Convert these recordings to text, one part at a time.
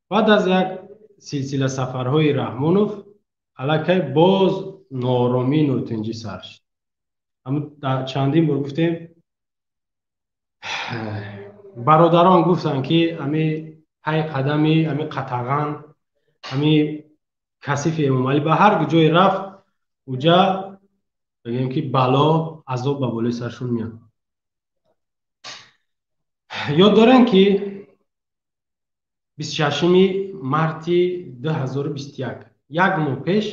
Баъд аз як силсила сафарҳои Раҳмонов аллакай боз нооромӣ, нотинҷӣ сар шуд. Чандин бор гуфтем, бародарон гуфтанд, ки ами пай қадами ами қатаған, ами касифи Эмомалӣ ба ҳар ҷое рафт, уҷа бигем ки бало, азоб ба болои саршон меяд. Ёд дорем, ки 26 марти 2021, як моҳ пеш,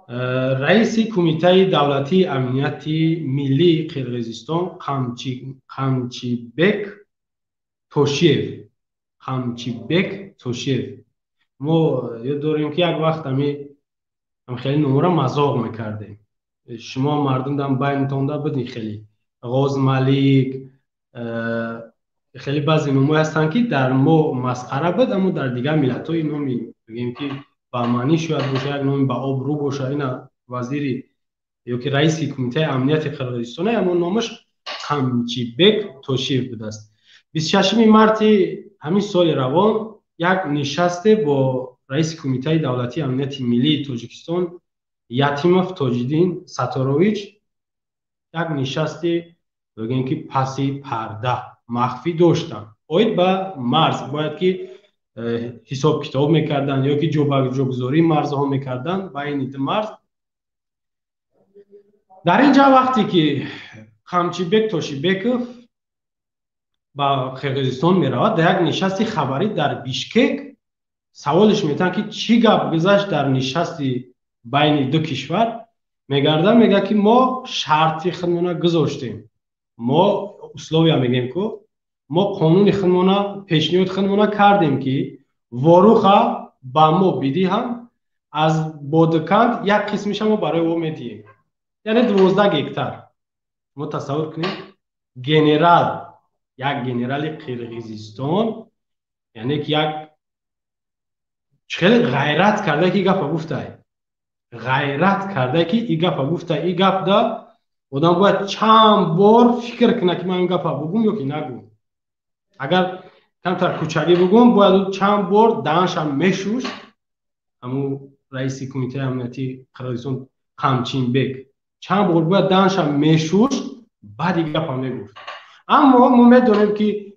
раиси Кумитаи давлатии амнияти миллии Қирғизистон Қамчибек Тошиев, Қамчибек Тошиев, мо ёд дорем, ки як вақт ами хеле номура мазоқ мекардем. Шумо мардум дан байнтонда будин, хеле Ғозмалик, хеле баъзе номҳое ҳастанд, ки дар мо масхара буд, аммо дар дигар миллатҳои номи бигем ки ба маънӣ шояд боша, як номи ба обрӯ боша. Ина вазири ёки раиси Кумитаи амнияти Қирғизистон, аммо номаш Қамчибек Тошиев будааст. 26 марти ҳамин соли равон як нишасте бо раиси Кумитаи давлатии амнияти миллии Тоҷикистон Ятимов Тоҷиддин Сатторович як нишасти бигем ки паси парда, махфӣ доштанд оид ба марз. Бояд ки ҳисоб китоб мекарданд ё ки ҷобаҷогузории марзҳо мекарданд байни ду марз. Дар ин ҷа вақте ки Қамчибек Тошибеков ба Қирғизистон меравад, дар як нишасти хабарӣ дар Бишкек саволеш метаванд, ки чӣ гап гузашт дар нишасти байни ду кишвар. Мегардад, мегӯяд, ки мо шарти худмона гузоштем, мо условия мегӯем ку, мо қонуни худмона, пешниҳоди худмона кардем, ки Воруха ба мо бидиҳанд, аз Бодуканд як қисмиша мо барои ӯ медиҳем, яъне 12 гектар. Мо тасаввур кунем, генерал, як генерали Қирғизистон, яъне ки як хеле ғайрат карда, ки гапа гуфтай, ғайрат карда, ки и гапа гуфта. И гап да одам бояд чанд бор фикр кунад, ки ман ин гапа бугум ё ки нагум. Агар камтар кӯчагӣ бугум, бояд чанд бор даҳаншам мешушт. Ҳамун раиси Кумитаи амниятии Қирғизистон Қамчинбек чанд бор бояд даҳаншам мешушт, баъд и гапа мегуфт. Аммо мо медонем, ки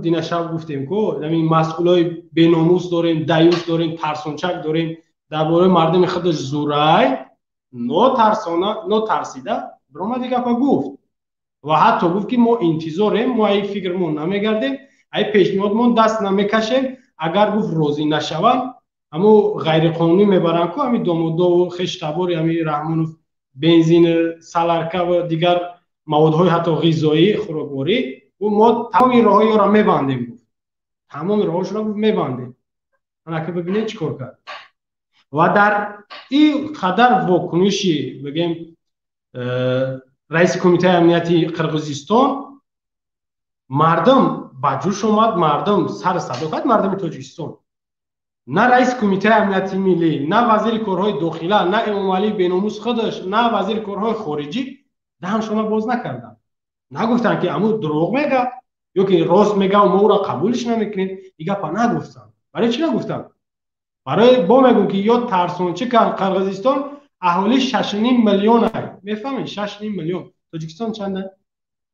динашаб гуфтем ку, масъулои беномус дорем, даюс дорем, тарсончак дорем, дар бораи мардуми худаш зурай нотарсона, нотарсида биромад, гапа гуфт ва ҳатто гуфт, ки мо интизорем, мо ай фикрмон намегардем, ай пешниҳодмон даст намекашем. Агар, гуфт, розӣ нашаванд, ҳамо ғайриқонунӣ мебаранд ку, ҳами домодову хештабори ҳами Раҳмонов бензин, солярка ва дигар маводҳои ҳатто ғизоӣ, хӯрокворӣ, мо тамоми роҳҳои ёро мебандем, гуфт, тамоми роҳҳошро, гуфт, мебандем. Анака бибинед, чӣ кор кард. Ва дар ин қадар вокуниши, бигем, раиси Кумитаи амнияти Қирғизистон мардум ба ҷӯш омад, мардум сар садо кард. Мардуми Тоҷикистон на раиси Кумитаи амнияти миллӣ, на вазири корҳои дохила, на Эмомалии беномус худаш, на вазири корҳои хориҷӣ даҳаншона боз накарданд, нагуфтанд, ки аму дурӯғ мега ё ки рост мега, мо ӯро қабулш намекунем. И гапа нагуфтанд. Барои чӣ нагуфтанд? Барои бо мегӯм, ки ё тарсончӣ кард. Қирғизистон аҳолӣ 6,5 миллион, мефаҳмед, 6,5 миллион. Тоҷикистон чанда?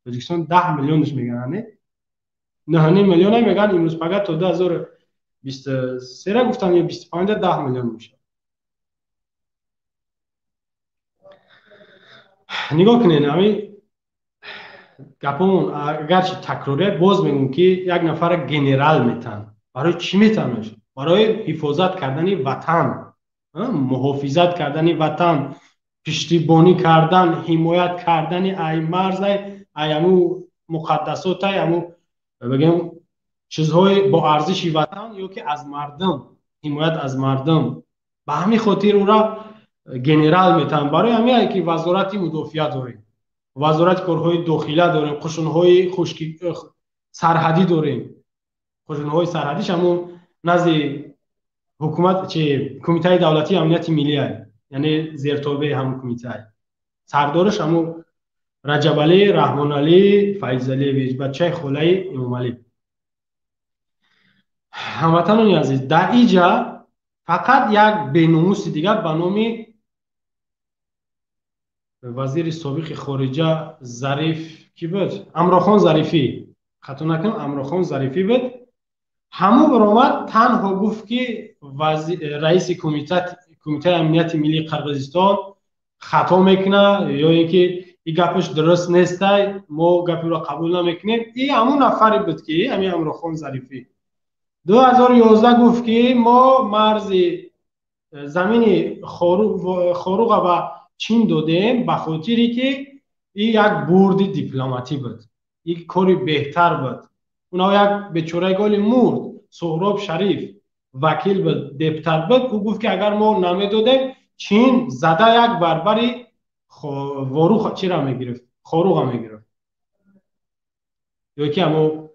Тоҷикистон 10 миллионш мегӯянд, не, 9,5 миллиона мегӯянд. Имрӯз пага то 2023 гуфтанд ё 25, 10 миллион мешавад. Нигоҳ кунед, ами гапомон агарчи такрория, боз мегӯм, ки як нафара генерал метанд. Барои чӣ метанаш? Барои ҳифозат кардани ватан, муҳофизат кардани ватан, пуштибонӣ кардан, ҳимоят кардани ай марзай, ай аму муқаддасотай, аму бигем чизҳои бо арзиши ватан, ё ки аз мардум, ҳимоят аз мардум. Ба ҳамин хотир ӯра генерал метаҳанд. Барои ҳамин ки Вазорати мудофиа дорем, Вазорати корҳои дохила дорем, қушунҳои хушки сарҳадӣ дорем. Қушунҳои сарҳадиш ҳамун назди ҳукумат чи Кумитаи давлатии амнияти миллия, яъне зертобеи ҳамун кумитаи, сардораш ҳамун Раҷабалӣ Раҳмоналӣ Файзалиевич, бачаи холаи Эмомалӣ. Ҳамватанони азиз, дар иҷа фақат як беномуси дигар ба номи вазири собиқи хориҷа Зариф кӣ буд? Амрохон Зарифӣ, хато накунам, Амрохон Зарифӣ буд. Ҳамун баромад танҳо гуфт, ки раиси Кумитаи амнияти миллии Қирғизистон хато мекунад ё ин ки и гапаш дуруст нестай, мо гапи ӯро қабул намекунем. И ҳамун нафаре буд, ки ҳамин Амрохон Зарифӣ 2011 гуфт, ки мо марзи замини Хоруға ба Чин додем, ба хотире ки и як бурди дипломатӣ буд, и кори беҳтар буд. Уна як бечораи голи мурд, Суҳроб Шариф, вакил буд, депутат буд. Ӯ гуфт, ки агар мо намедодем, Чин зада як барбари Ворух чира мегирифт, Хоруға мегирифт ё ки ҳамо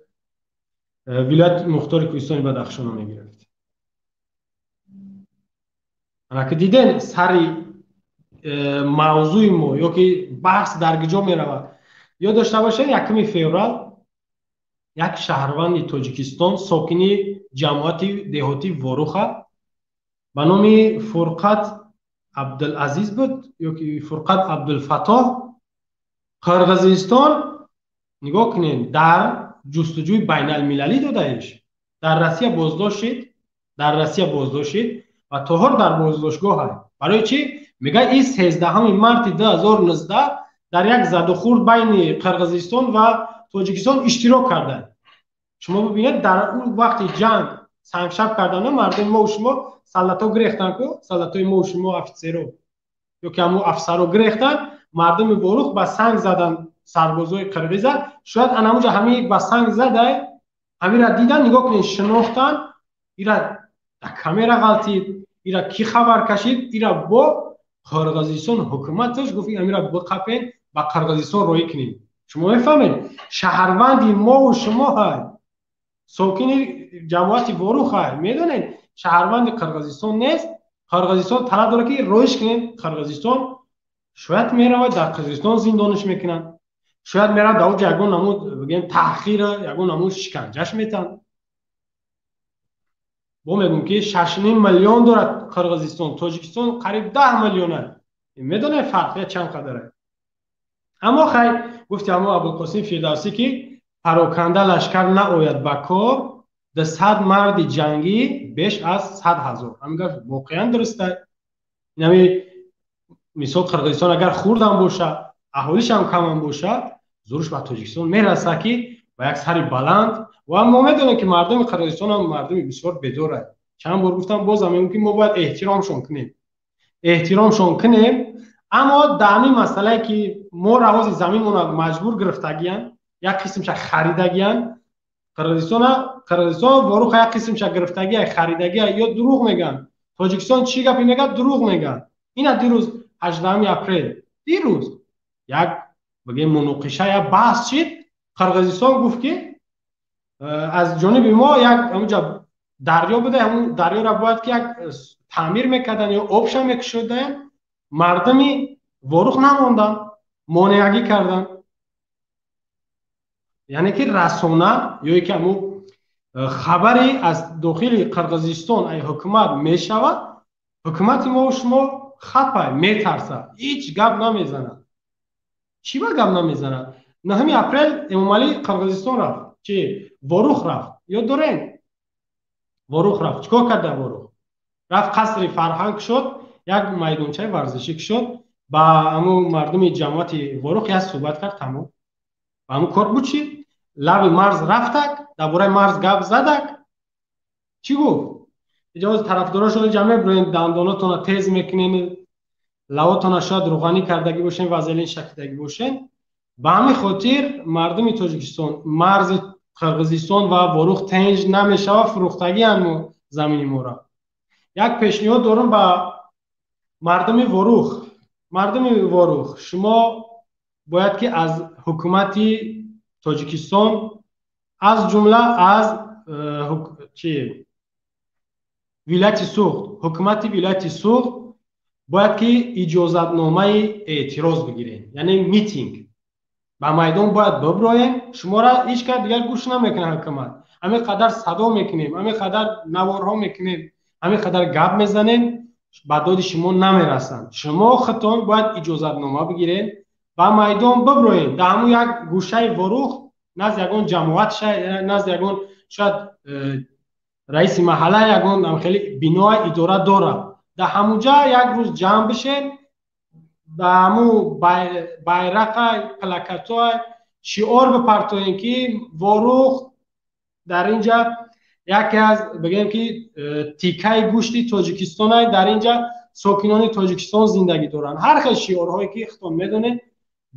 вилояти мухтори Кӯҳистони Бадахшонро мегирифт. Ана ки диден, сари мавзӯи мо ё ки баҳс дар куҷо меравад. Ёд дошта бошед, 1 феврал як шаҳрванди Тоҷикистон, сокини ҷамоати деҳотии Воруха ба номи Фурқат Абдулазиз буд ё ки Фурқат Абдулфаттоҳ, Қирғизистон, нигоҳ кунед, дар ҷустуҷӯи байналмилалӣ додаиш, дар Россия боздошт шид, дар Россия боздошт шид ва то ҳол дар боздоштгоҳ. Барои чӣ? Мегӯяд, и 13 марти 2019 дар як задухӯрд байни Қирғизистон ва Тоҷикистон иштирок карданд. Шумо бибинед, дар он вақти ҷанг сангшаб кардана мардуми мо шумо, солдато гирехтан ку, солдатои мо шумо, офитсеро ё ки ҳамун афсаро гирехтан, мардуми Ворух ба санг задан сарбозои қирғиза. Шояд анамуҷа ҳами ба санг задай, ҳамира дидан, нигоҳ кунед, шинохтан, ира дар камера ғалтид, ира кӣ хабар кашид, ира бо Қирғизистон ҳукуматаш гуфт, амира биқапен, ба Қирғизистон роҳӣ кунед. Шумо мефаҳмед, шаҳрванди мову шумо ҳай, сокини ҷамоати Ворух ҳай, медонед, шаҳрванди Қирғизистон нест. Қирғизистон талаб дорад, ки роҳиш кунед Қирғизистон. Шояд меравад, дар Қирғизистон зиндониш мекунанд, шояд меравад, дар оҷа ягон намуд, бигем, таҳқира, ягон намуд шиканҷаш метанд. Бо мегӯм, ки 6,5 миллион дорад Қирғизистон, Тоҷикистон қариб 10 миллиона. Медонед, фарқият чанд қадаре? Аммо хай, гуфти ҳамо Абулқосим Фирдавсӣ, ки пароканда лашкар наояд ба кор, 200 марди ҷангӣ беш аз 100 000. Ҳамин гап воқеан дуруста. Инами мисол, Қирғизистон агар хурдам боша, аҳолишам камам боша, зуруш ба Тоҷикистон мераса, ки ба як сари баланд. Ва мо медонем, ки мардуми Қирғизистонам мардуми бисёр бедорад. Чанд бор гуфтам, бозам мегӯм, ки мо бояд эҳтиромшон кунем, эҳтиромшон кунем. Аммо дар ҳамин масъалае, ки мо равози заминмона маҷбур гирифтагиян, як қисмша харидагиян Қирғизистона, Қирғизистон Воруха як қисмша гирифтагия, харидагия ё дурӯғ мегӯянд. Тоҷикистон чӣ гапе мегӯяд, дурӯғ мегӯянд. Ина дирӯз, 18 апрел, дирӯз як, бигем, муноқиша, як баҳс шид. Қирғизистон гуфт, ки аз ҷониби мо як ҳамунҷа дарё буда, ҳамун дарёро бояд ки як таъмир мекарданд ё обша мекушодаянд. Мардуми Ворух намонданд, монеагӣ карданд. Яъне ки расона ё ки ҳамун хабаре аз дохили Қирғизистон ай ҳукумат мешавад, ҳукумати мо шумо хапай, метарсад, ҳеҷ гап намезанад. Чӣ ба гап намезанад? 9 апрел Эмомалӣ Қирғизистон рафт, чи Ворух рафт, ёд дорем, Ворух рафт. Чӣ кор кард дар Ворух? Рафт, қасри фарҳанг шуд, як майдончаи варзишӣ кушод, ба ҳамун мардуми ҷамоати Ворух як суҳбат кард, тамом. Ба ҳамун кор буд. Чи лаби марз рафтак, дар бораи марз гап задак, чӣ гуфт? Иҷози тарафдорошон ҷа мебироен, дандонотона тез мекунен, лавотона шояд рӯғанӣ кардагӣ бошен, вазелин шакидагӣ бошен. Ба ҳамин хотир, мардуми Тоҷикистон, марзи Қирғизистон ва Ворух тенҷ намешавад, фурӯхтагиан замини мора. Як пешниҳод дорам ба мардуми Ворух. Мардуми Ворух, шумо бояд ки аз ҳукумати Тоҷикистон, аз ҷумла аз чи вилояти Суғд, ҳукумати вилояти Суғд бояд ки иҷозатномаи эътироз бигиред, яъне митинг, ба майдон бояд биброем. Шуморо ҳеҷ кас дигар гӯш намекунад ҳукумат. Ҳамин қадар садо мекунем, ҳамин қадар наворҳо мекунем, ҳамин қадар гап мезанем, ба доди шумо намерасанд. Шумо худтон бояд иҷозатнома бигиред, ба майдон биброед, дар ҳамун як гӯшаи Ворух, назди ягон ҷамоат, назди ягон шояд раиси маҳалла, ягон хеле бинои идора дорад, дар ҳамунҷа як рӯз ҷамъ бишед, ба ҳамун байрақа, плакатҳо, шиор бипартоем, ки Ворух дар инҷа яке аз, бигӯем ки, тикаи гӯшти Тоҷикистон, дар инҷа сокинони Тоҷикистон зиндагӣ доранд. Ҳар хел шиорҳое ки худтон медонед,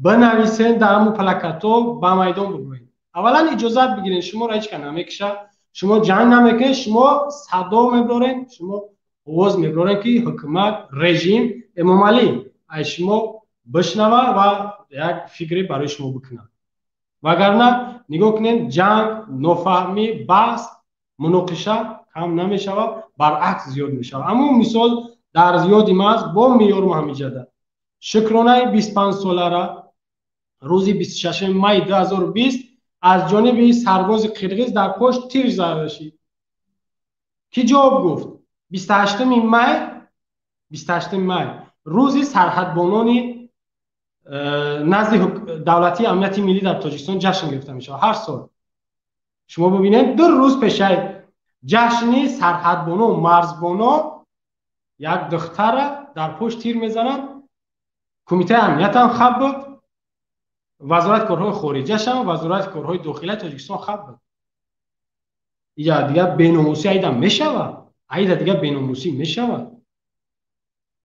бинависен дар ҳамун плакатҳо, ба майдон биброед. Аввалан иҷозат бигиред. Шуморо ҳеҷ кас намекушад, шумо ҷанг намекунед, шумо садо мебароред, шумо овоз мебароред, ки ҳукумат, режим, Эмомалӣ аз шумо бишнава ва як фикре барои шумо бикунад. Вагарна нигоҳ кунед, ҷанг, нофаҳмӣ, баҳс, муноқиша кам намешавад, баръакс, зиёд мешавад. Аммо мисол дар ёди ма аст, бо меёрм ҳамиҷада: Шукронаи 25-солара рӯзи 26 май 2020 аз ҷониби сарбози қирғиз дар пошт тир зада шид. Кӣ ҷавоб гуфт? 28 май, 28 май, рӯзи сарҳадбонони назди Давлатии амнияти миллӣ дар Тоҷикистон ҷашн гирифта мешавад ҳар сол. Шумо бибинед, 2 рӯз пешаи ҷашни сарҳадбоно, марзбоно, як духтара дар пошт тир мезананд. Кумитаи амниятам хаб буд, Вазорати корҳои хориҷашам, Вазорати корҳои дохилаи Тоҷикистон хаб буд. Ия дигар беномусӣ айда мешавад, айда дигар беномусӣ мешавад.